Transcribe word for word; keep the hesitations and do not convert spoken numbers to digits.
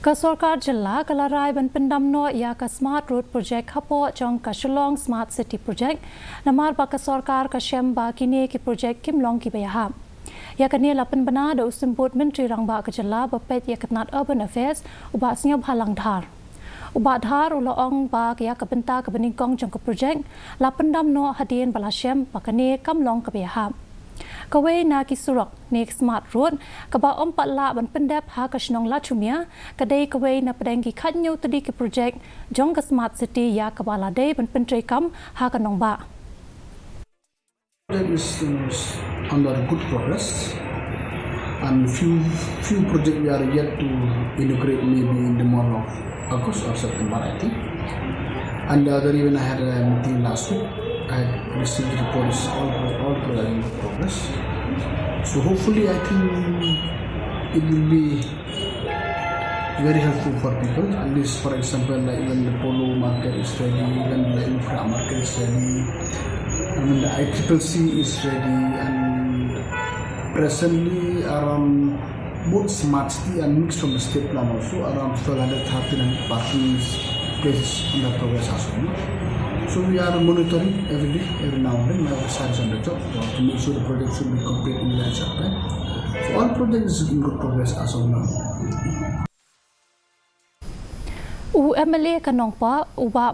Ka sorkar jylla ka la rai ban pyndam noh ïa ka Smart Road Project hapoh jong ka Shillong Smart City Project, namar ba ka sorkar ka shem ba kine ki project kim long kiba ïahap. Ïa kane la pynbna da u Symbud Myntri Rangbah ka jylla ba peit ïa ka tnat Urban Affairs, u Bah Sniawbhalang Dhar. U Bah Dhar u la ong ba ïa ka bynta kaba nyngkong jong ka project la pyndam noh hadien ba la shem ba kane kam long kaba ïahap. Kawei na ki surok ne ka Smart Road kaba ym pat lah ban pyndep ha ka shnong Lachumia ka dei kawei na pdeng ki khatñiew tylli ki project jong ka Smart City ïa kaba la dei ban pyntreikam ha ka nongbah. That is, is under good progress, and few few projects we are yet to inaugurate, maybe in the month of August or September, I think. And the other even I had a meeting last week. I had received the report is all all progress in progress. So hopefully, I think it will be very helpful for people. At least, for example, like when the Polo market is ready, when the Infra market is ready, I mean the I triple C is ready, and presently around both smart city and mixed from the state plan also around twelve hundred, thirteen hundred parking places under progress as of now. So we are monitoring every day, every now and then. My officer is on the job to make sure the project should be complete in the right time. So all projects is in good progress as of now. U M L A ka Nongpoh, u Bah